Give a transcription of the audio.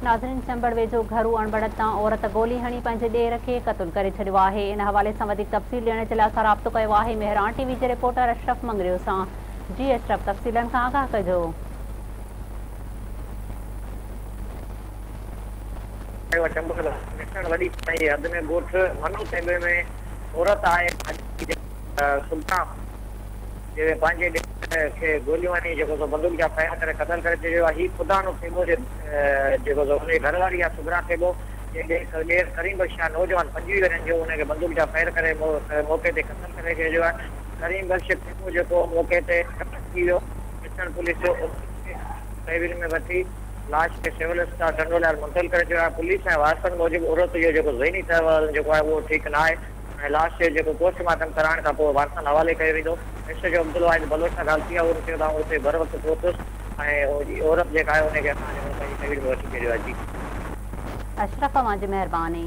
ناظرين چمبڙ ويجهو گهرو اڻبڻت تان عورت گولي هڻي پنهنجي ڏير کي قتل ڪري ڇڏيو آهي ان حوالي سان وڌيڪ تفصيل ڏيڻ جي لاء اسان رابطو ڪيو آهي مهراڻ ٽي وي جي رپورٽر اشرف مڱريو سان جي اشرف تفصيلن کان آگاهه ڪجو. چمبڙ ڀرسان وڏي پنهنجي حد ۾ ڳوٺ منو ٿيٻي ۾ عورت آهي ڀاڄي جي سلطان جنهن پنهنجي ڏير کي گوليون هڻي جيڪو سو بندوق جا فائر ڪري قتل ڪري ڇڏيو آهي. هي خدانو ٿيٻو جي جيڪو سو ان جي گهر واري آهي صغريٰ ٿيٻو جنهن ڏير ڏير ڪريم بخش شاهه نوجوان 25 ورهين جو ان کي بندوق جا فائر ڪري موقعي تي قتل ڪري ڇڏيو آهي. ڪريم بخش ٿيٻو جيڪو موقعي تي قتل ٿي ويو. مٺڻ پوليس ان کي تحويل ۾ وٺي لاش کي سول اسپتال ٽنڊو الهيار منتقل ڪري ڇڏيو آهي. پوليس ۽ وارثن موجب عورت جو جيڪو ذهني توازن جيڪو آهي اهو ٺيڪ نه آهي ۽ لاش جو جيڪو پوسٽ مارٽم ڪرائڻ کان پوء وارثن حوالي ڪيو ويندو. S H O Abdul Wahid Baloch سان ڳالهه ٿي آهي ان چيو ته آئون اتي بروقت پهتس ۽ عورت جيڪا آهي ان کي اسان جيڪو پنهنجي تحويل ۾ وٺي ڇڏيو آهي. جي. اشرف اوهان جي مهرباني.